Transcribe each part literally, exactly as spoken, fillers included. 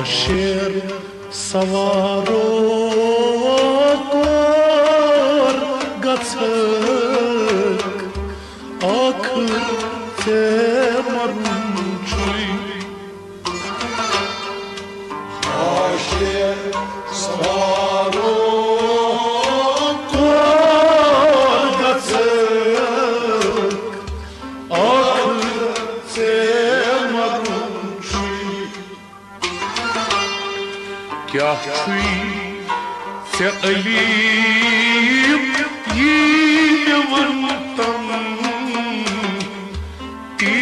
شیر سوارو کور گژھکھ، ٲخر ژےٚ مرُن چھُے۔ شیر سوارو کور گژھکھ، ٲخر ژےٚ مرُن چھُے۔ کیٛاہ چھُے ژےٚ علیم یی مےٚ وَنتَن، تی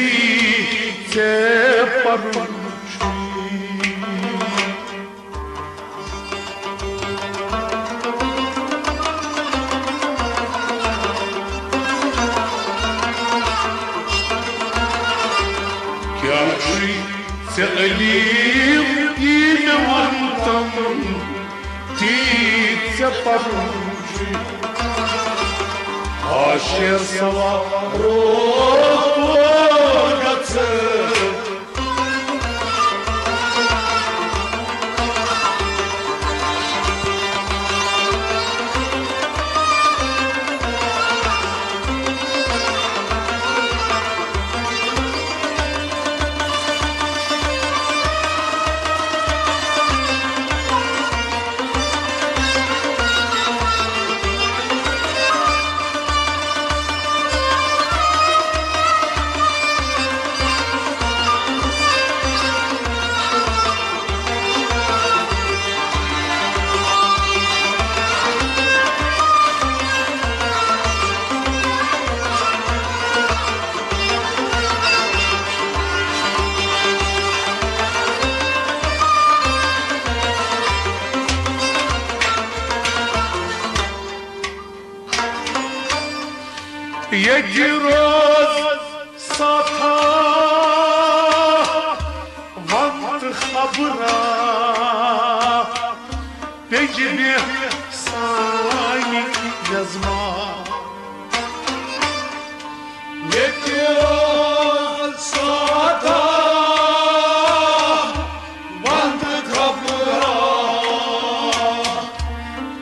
ژےٚ پَرُن چھُے۔ کیٛاہ چھُے ژےٚ علیم یی مےٚ وَنتَن، تی ژےٚ پَرُن چھُے۔ آ شیر سوارو گژھٕ۔ ییٚتہِ روز ساتھا وَنتہٕ خبرا، پیٚجہِ مےٚ سانہِ نظمہ۔ ییٚتہِ روز ساتھا وَنتہٕ خبرا،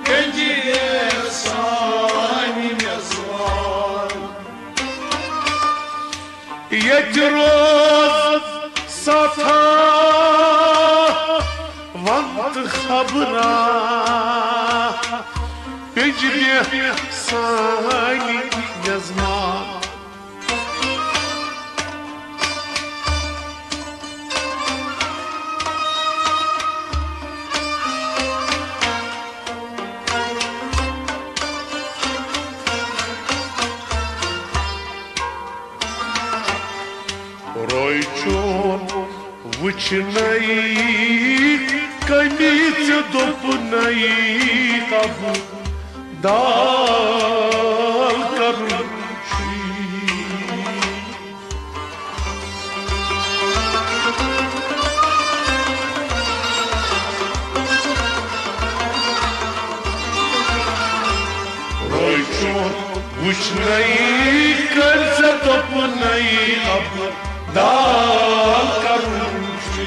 پیٚجہِ مےٚ سانہِ نظمہ۔ ییٚتہِ روز ساتھا وَنتہٕ خبرا، پیٚجہِ مےٚ سانہِ نظمہ۔ روے چون وٕچھنَے کٔمی ژےٚ دوٚپنَے اَبدال کَرُن چھُے۔ روے چون وٕچھنَے کٔر ژےٚ دوٚپنَے اَبدال کَرُن چھُے۔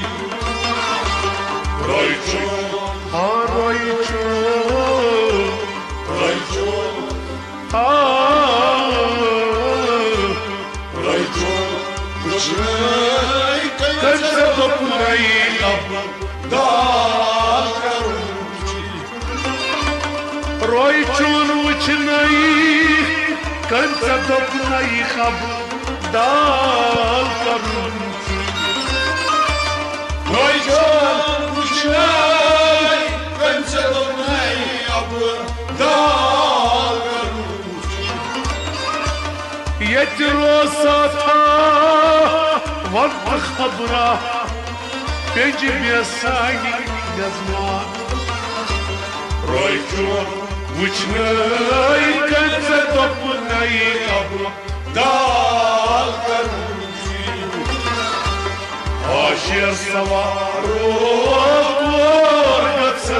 روے چون، ہاں، روے چون، روے چون، ہاں۔ روے چون وٕچھنَے کٔر ژےٚ دوٚپنَے اَبدال کَرُن چھُے۔ روے چون وٕچھنَے کٔر ژےٚ دوٚپنَے اَبدال کَرُن چھُے۔ روے چون وٕچھنَے کٔر ژےٚ دوٚپنَے اَبدال کَرُن چھُے۔ ییٚتہِ روز ساتھا وَنتہٕ خبرا، پیٚجہِ مےٚ سانہِ نظمہ۔ روے چون وٕچھنَے کٔر ژےٚ دوٚپنَے اَبدال کَرُن چھُے۔ ہا شیر سوارو کور گژھٕ،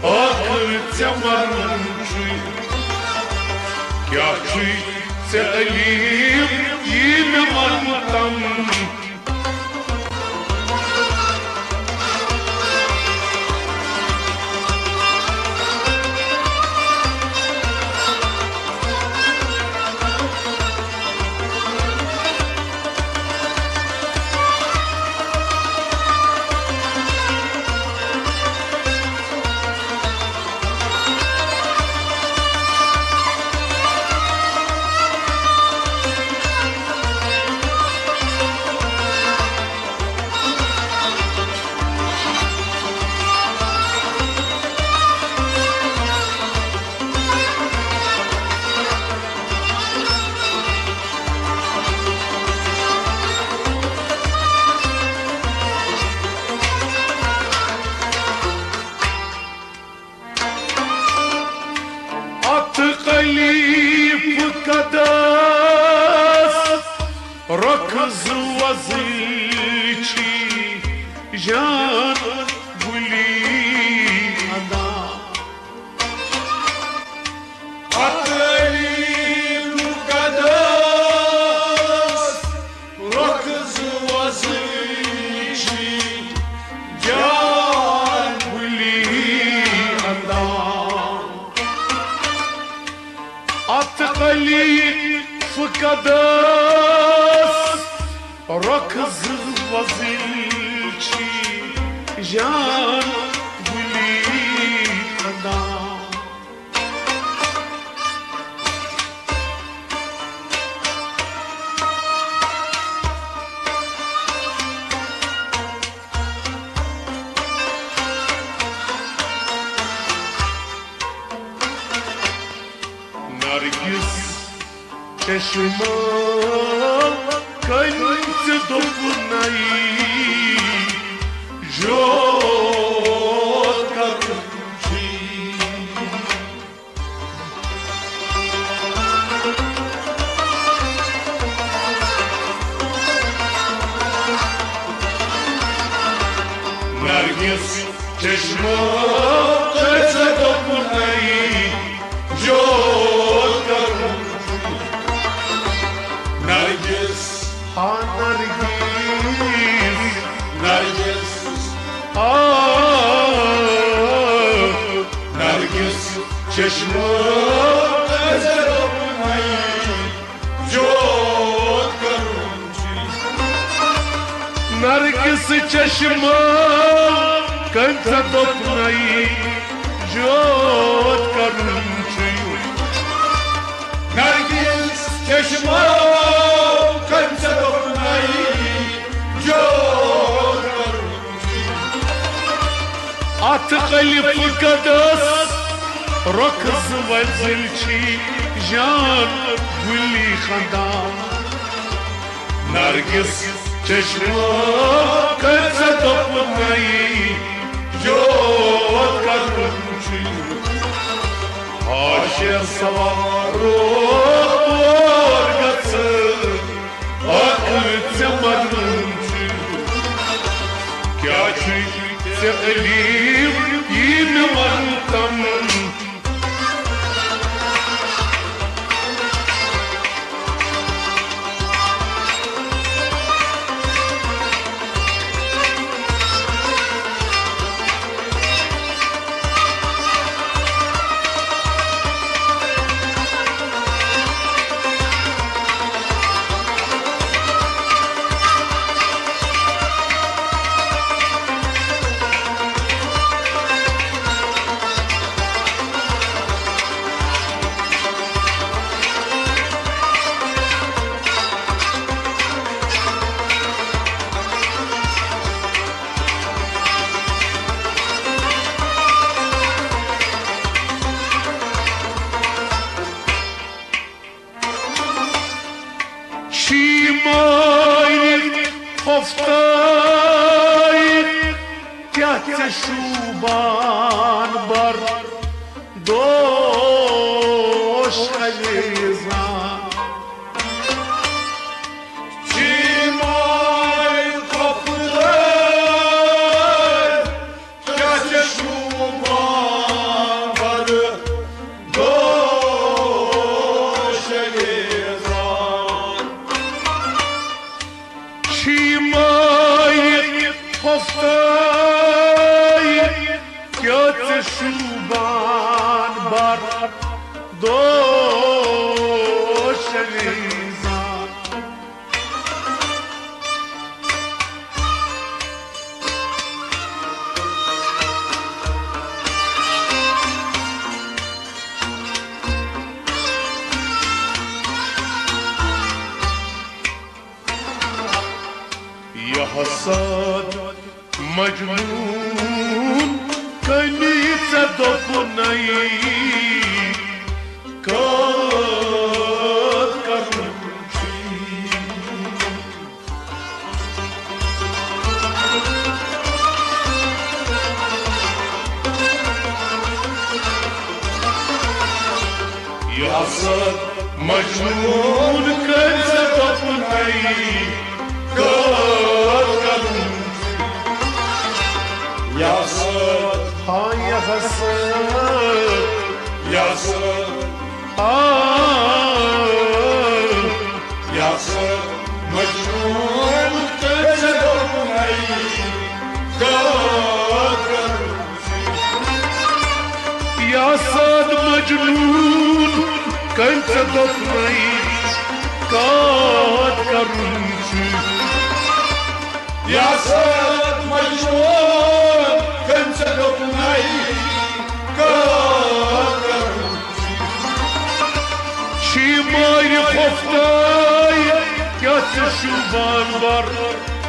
ٲخر ژےٚ مَرُن چھُے۔ کیٛاہ چھُے ژےٚ علیم یی مےٚ وَنتَن؟ خلیف قدس رخ زٕ وۄزٕلۍ چھی جان گُلی ادا۔ اتھ علی مقدس رخ زٕ وۄزٕلۍ چھی جان گُلی ادا۔ اتھ علی قدس رخ زٕ وۄزٕلۍ چھی جان گُلی ادا۔ نرگس چشمہ کنچ دوپنئی جوت کرچی۔ نرگس چشمہ کنچ دوپنئی جوت کرچی۔ نرگس، ہا نرگس، نرگس، ہا نرگس چشمہ کنچ دوپنئی جوت کرچی۔ نرگس چشمہ کنچ دوپنئی جوت کرچی۔ نرگس چشمہ کنچ دوپنئی جوت کرچی۔ اتھ علی قدس رخ زٕ وۄزٕلۍ چھی جان گُلی خندا۔ نرگس چشمہ کنچ دوپنئی جوت کرچی۔ حاشر سوارو پور گژھ ٲخر ژےٚ مرُن چھُ۔ کیٛاہ چھُے ژےٚ علی یی مےٚ ونتم؟ شیمائی خفتائی کیا ژےٚ شوٗبان بر دوش عزیزان۔ شیمائی خفتائی کیا ژےٚ شوٗبان بر دوش عزیزان۔ شیمائی خفتائی کیا ژےٚ شوٗبان بر دوش عزیزان۔ یہ حسد مجنون کنی ژےٚ دوٚپنَے کتھ کرُن چھُے۔ یہ یاسر مجنون کٔرۍ ژےٚ دوٚپنَے قٲد کرُن۔ یاسر، ہاں یاسر، یاسر، ہاں یاسر مجنون کٔرۍ ژےٚ دوٚپنَے قٲد کرُن۔ یاسر مجنون کٔمۍ ژےٚ دوٚپنَے قٲد کرُن چھُ؟ یاسر مجنون کٔمۍ ژےٚ دوٚپنَے قٲد کرُن چھُ؟ چھی مارِ خۄفتَے کیٛاہ ژٕ شوٗبان بر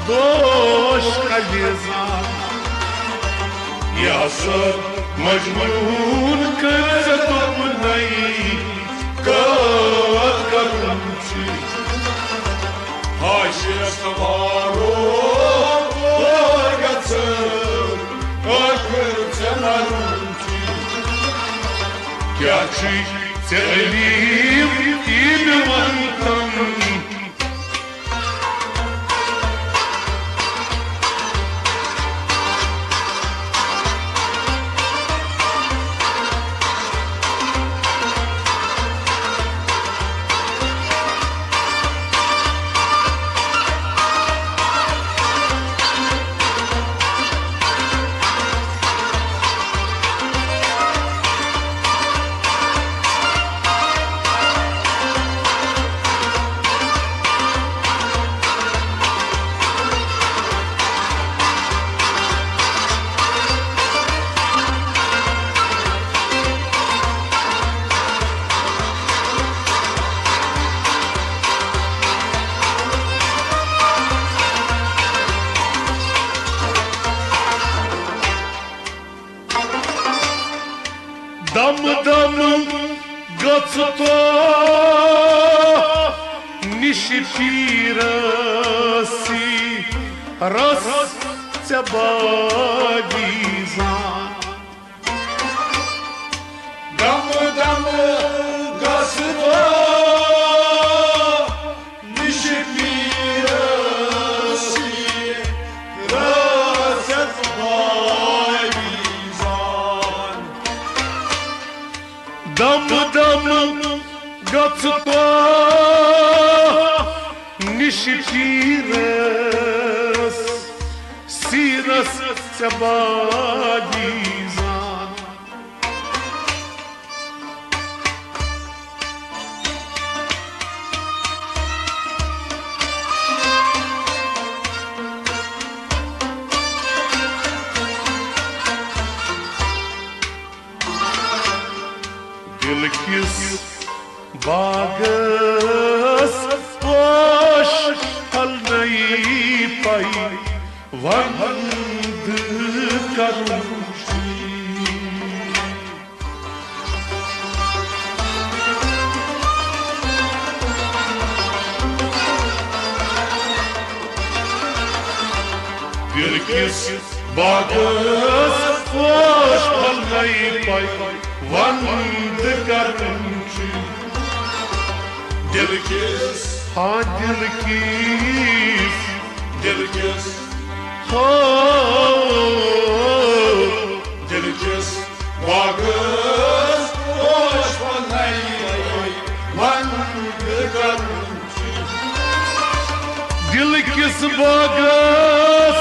دوش کلیزان۔ یاسر مجنون کٔرۍ ژےٚ دوٚپنَے قٲد کرُن چھُ؟ ہاشیس وارو اور گژھٕ ٲخر ژےٚ مرُن چھُ؟ کیٛاہ چھُے ژےٚ علی یہِ مےٚ وَن تم؟ دم دم گژھ تو نِش پیٖرَسی رَس ژےٚ بادی زان۔ دم دم گژھ تو نِش پیٖرَسی رَس ژےٚ بادی زان۔ دم دم گژھ تو نِش پیٖرَسی رَس ژےٚ بادی زان۔ دِل کِس باغس پوش پھلنَے پَے وَندٕ کرُن چھُے۔ دِل کِس باغس پوش پھلنَے پَے وَندٕ کرُن چھُے۔ دِل کِس، ہاں دِل کِس، دِل کِس، ہاں دِل کِس باغس پوش پھلنَے پَے وَندٕ کرُن۔ دِل کِس باغس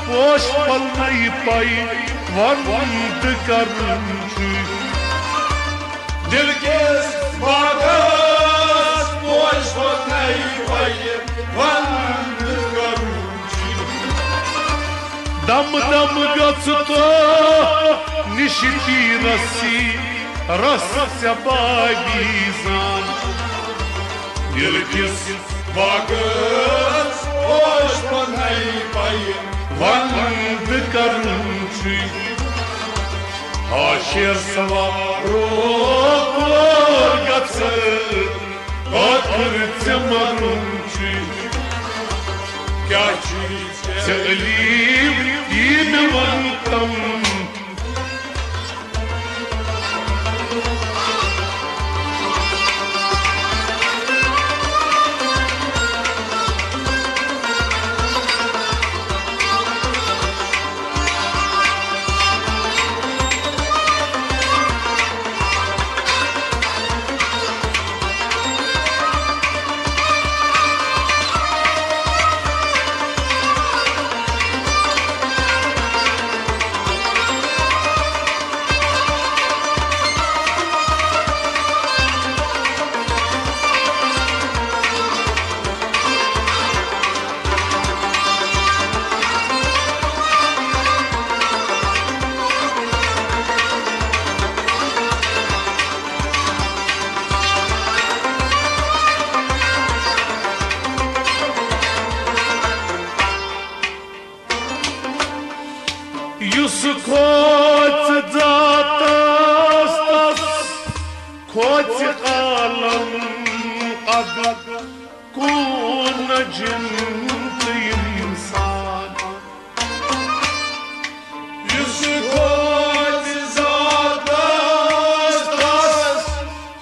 پوش پھلنَے پَے وَندٕ کرُن چھُے۔ دِل کِس باغس پوش پھلنَے پَے وَندٕ کرُن چھُے۔ دم دم گژھ تو نِش پیٖرَسی رَس ژےٚ بادی زان۔ دِل کِس باغس پوش پھلنَے پَے وَندٕ کرُن چھُے۔ ہاشیس وارو کور گژھٕ ٲخر ژےٚ مرُن چھُے۔ کیٛاہ چھُے ژےٚ علی یہِ مےٚ وَن تم؟ عالم قد کون جن تہٕ انسان۔ یُس کھوژِ ذاتس تس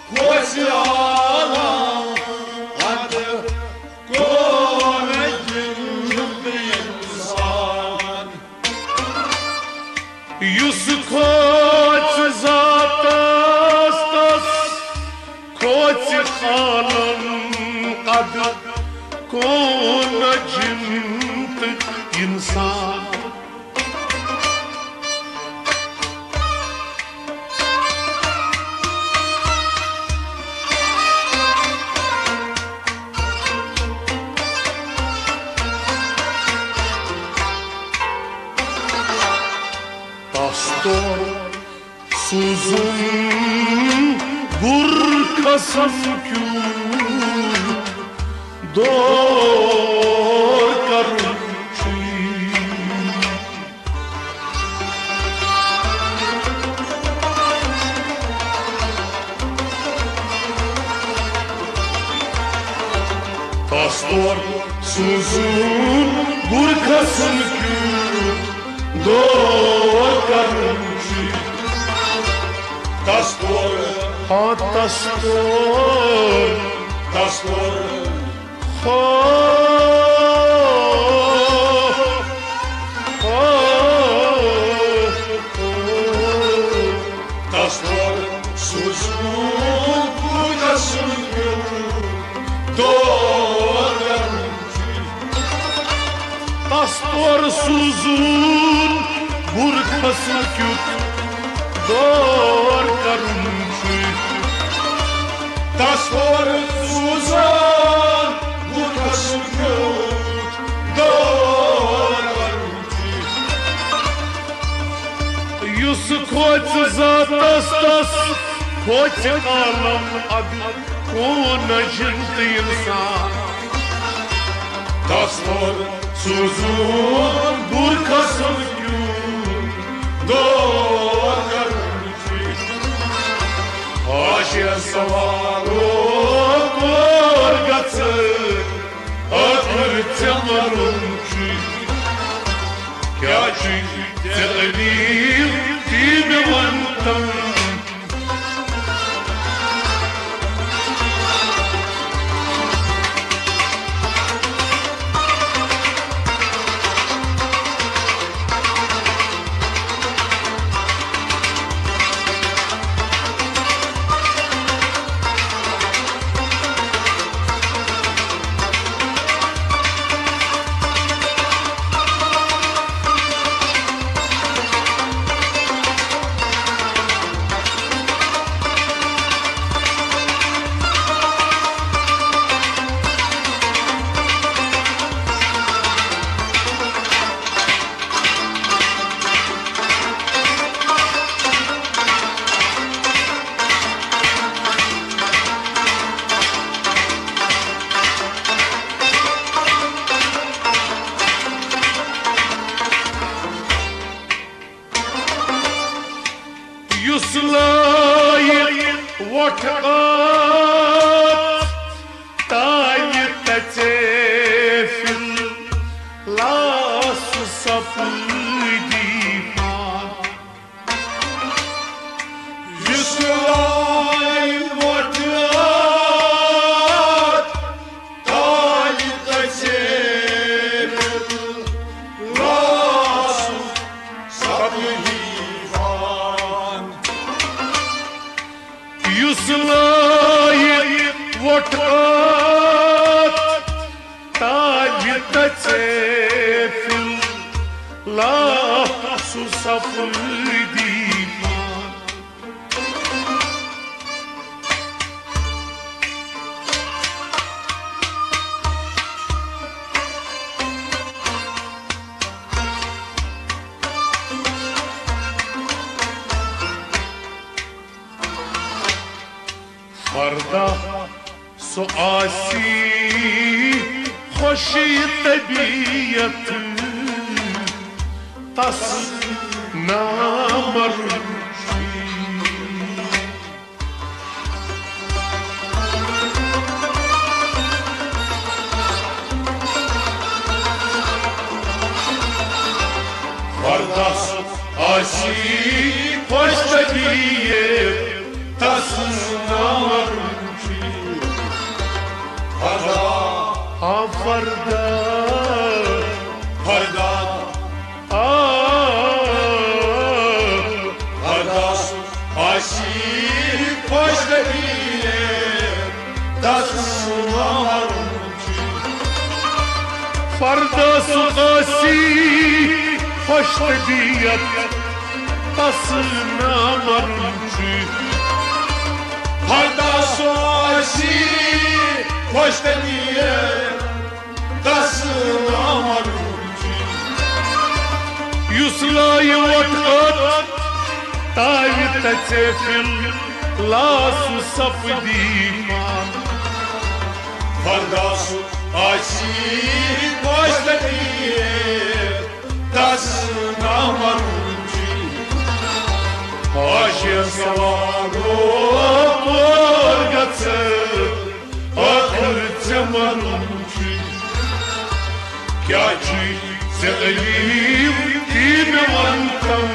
کھوژِ عالم قد کون جن تہٕ انسان۔ یُس کھوژِ ذاتس تس کھوژِ عالم قد کون جن تہٕ انسان۔ تس توٚر سوٗزُن گُر کھسُن کیُتھ دور کرُن چھُے۔ تس توٚر سوٗزُن گُر کھسُن کیُتھ دور کرُن چھُے۔ تس توٚر، ہاں، تس توٚر، تس توٚر، ہو، ہو، ہو۔ تس توٚر سوٗزُن گُر کھسُن کیُتھ دور کرُن چھُے۔ تس توٚر سوٗزُن گُر کھسُن کیُتھ دور کرُن چھُے۔ تس توٚر سوٗزُن گُر کھسُن کیُتھ دور کرُن چھُے۔ یُس کھوژِ ذاتس تس کھوژِ عالم قد کون جن تہٕ انسان۔ تس توٚر سوٗزُن گُر کھسُن کیُتھ دور کرُن چھُے۔ حاشیہ سوالو کور گژھِ ٲخٕر ژےٚ مرُن چھُے۔ کیٛاہ چھُے ژےٚ علی تی مےٚ وَن تَن؟ یُس لایق وۄٹھ ٲس، تالہِ تَژے فِل لاس سپٕدی پان۔ یُس لایق وۄٹھ ٲس، تالہِ تَژے فِل لاس سپٕدی پان۔ یُس لایق وۄٹھ ٲس، تالہِ تَژے فِل لاس سپٕدی پان۔ فردہ سُہ آسی خۄش طبیعت، تس نامرد۔ تس نارم چی۔ فردوس قاسی خوش طبیعت تس نامرم چی۔ فردوس قاسی خوش طبیعت تس نامرم چی۔ یُس لایہِ وۄٹھ ٲت تاوِ تژے فِل لاسُ سپدی پان۔ فردوس آسی گوشت دیے تس نامرم چی۔ حاشر سوارو پور گژھ ٲخر ژےٚ مرُن چھُے۔ کیٛاہ چھُے ژےٚ علی تی مےٚ وَن تم۔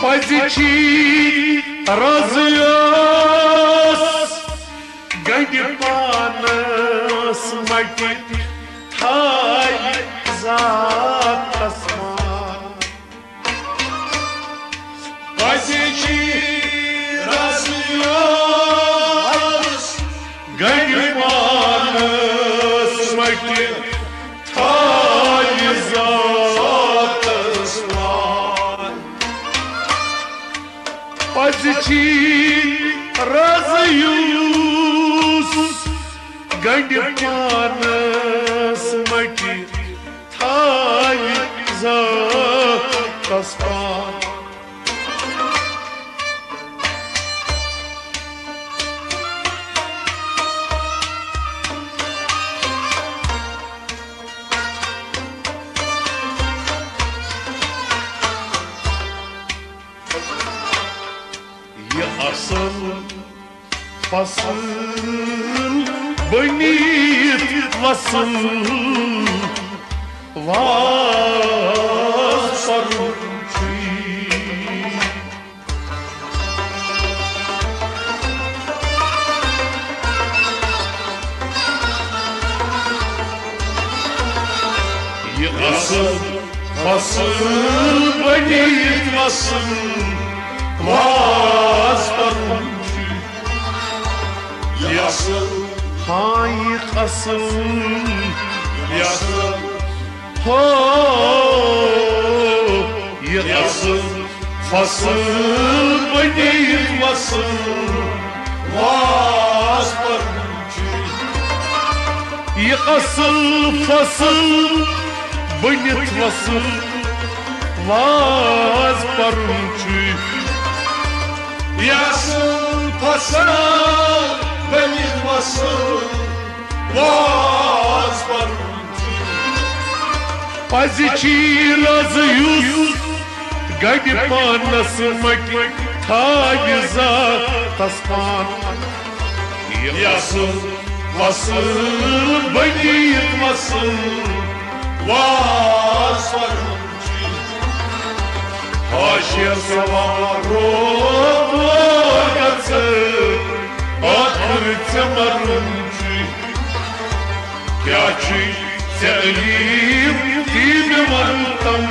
پزِ چھی رازیوس گنڈِ پانس مٹہِ تھایہِ ذاتس مان۔ پزِ چھی رازیوس گنڈِ پانس مٹہِ تھایہِ ذاتس مان۔ پزِ چھی رازیوس گنڈِ پانس مٹہِ تھایہِ ذاتس مان۔ یہِ اصل فصل بٔنِتھ وصل واز پرُن چھُے۔ یہِ اصل فصل بٔنِتھ وصل واز پرُن چھُے۔ یہِ اصل، ہاں، یہِ اصل، یہِ اصل، ہو، یہِ اصل فصل بٔنِتھ وصل واز پرُن چھُے۔ یہِ اصل فصل بٔنِتھ وصل واز پرُن چھُے۔ یہِ اصل فصل بٔنِتھ وصل واز پرُن چھُے۔ پزِ چھی رازیوس گنڈِ پانس مٹہِ تھایہِ ذاتس مان۔ یہِ اصل فصل بٔنِتھ وصل واز پرُن چھُے۔ حاشر سوارو گژھ ٲخر ژےٚ مرُن چھُے۔ کیٛاہ چھُے ژےٚ علی تی مےٚ وَن تم۔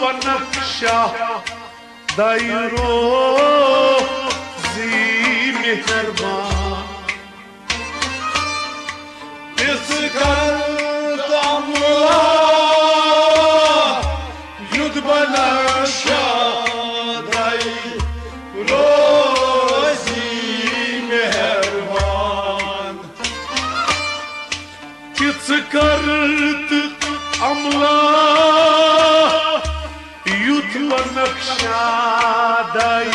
بنفشہ دایہِ روزی مہربان۔ تِژھ کر تہٕ عملا یُتھ بنفشہ دایہِ روزی مہربان۔ تِژھ کر تہٕ عملا یُتھ بنفشہ دایہِ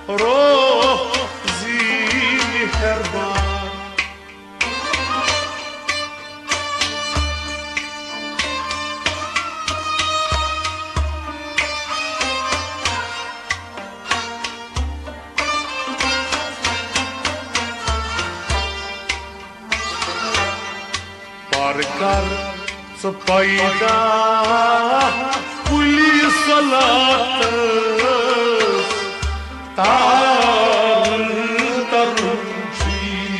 روزی مہربان۔ پر کر ژٕ پیدا کُلہِ صلاتس تار ترُن چھُے۔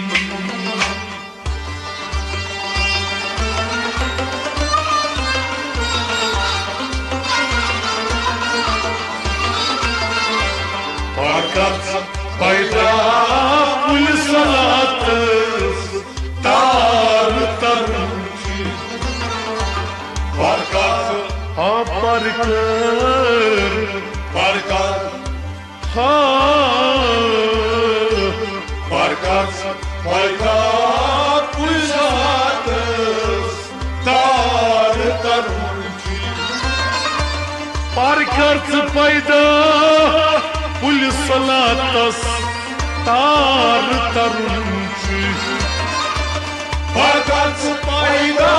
پر کر ژٕ پیدا کُلہِ صلاتس تار ترُن چھُے۔ پر کر ژٕ، آ، پر کر، پر کر، ہا، پر کر ژٕ پیدا کُلہِ صلاتس تار ترُن چھُے۔ پر کر ژٕ پیدا کُلہِ صلاتس تار ترُن چھُے۔ پر کر ژٕ پیدا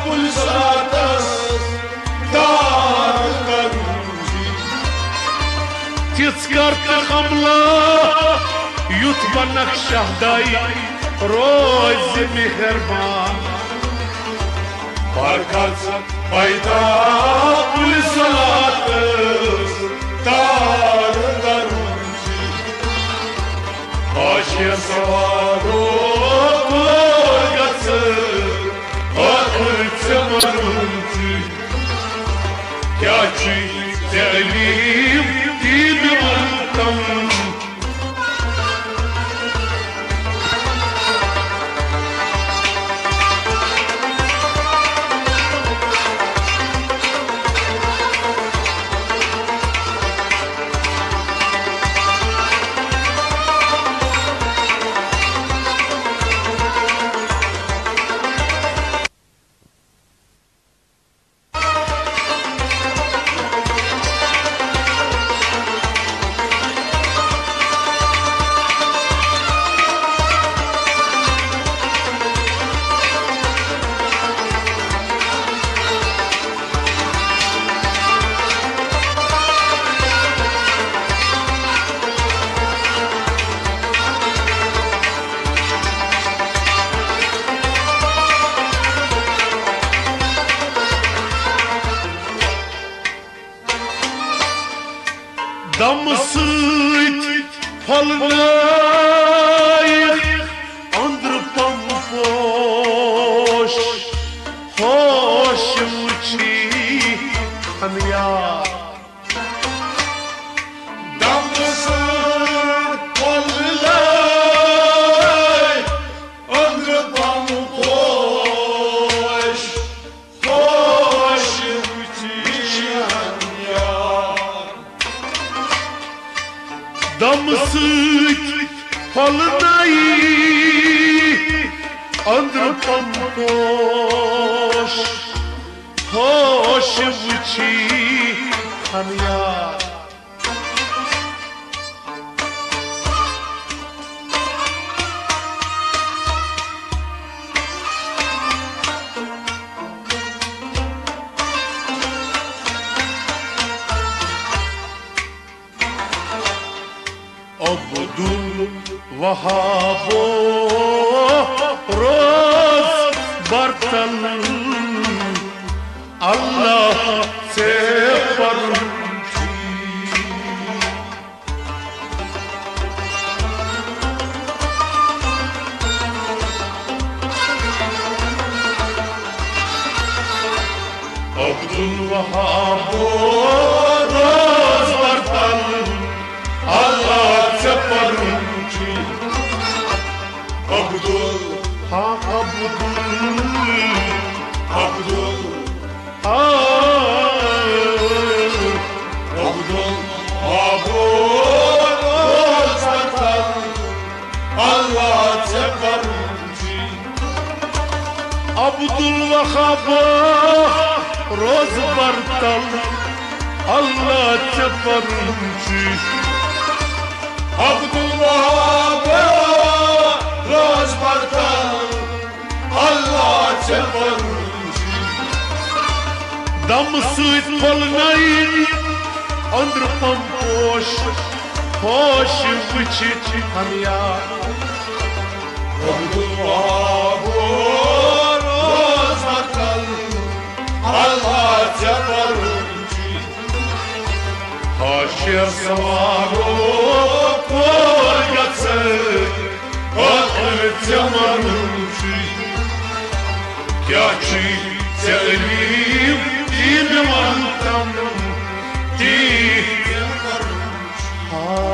کُلہِ صلاتس تار ترُن چھُے۔ تِژھ کر تہٕ عملا یُتھ بنفشہ دایہِ روزِ مہربان۔ پر کر ژٕ پیدا کُلہِ صلاتس تار ترُن چھُے۔ حاشیہ سوارو کور گژھٕ ٲخر ژےٚ ونُن چھُے۔ کیٛاہ چھُے ژےٚ علی دِوان تم؟ دمہٕ سۭتۍ پھۄلنٲیِکھ أنٛدرٕ پم پوش، ہوش وٕچھی خنیار۔ دمہٕ سۭتۍ پھۄلنٲے أنٛدرٕ پم پوش، ہوش وٕچھی خنیار۔ دمہٕ سۭتۍ پھۄلنٲیی أنٛدرٕ پم پوش، ہوش وٕچھی خنیار۔ عبدالوہابو روز برتن اللہ سے پر وہاب روز برتل، اللہ ژےٚ پرُن چھُے۔ عبدال، ہاں عبدال، عبدال، ہاں عبدال، عبدال وہاب روز برتل، اللہ ژےٚ پرُن چھُے۔ عبدالوہاب روز برتل، اللہ ژےٚ پرُن چھُے۔ عبدالوہاب روز برتل، اللہ ژےٚ پرُن چھُے۔ دم سۭتۍ پھۄلنٲیِن أنٛدرٕ پم پوش، پوش وٕچھِتھ ہم یار۔ عبدالوہاب روز برتل، اللہ ژےٚ پرُن چھُے۔ حاشر سوارو کور گژھِ، ٲخر ژےٚ مرُن چھُے۔ کیٛاہ چھُے ژےٚ علی دین ونتم، تی ژےٚ مرُن چھُے۔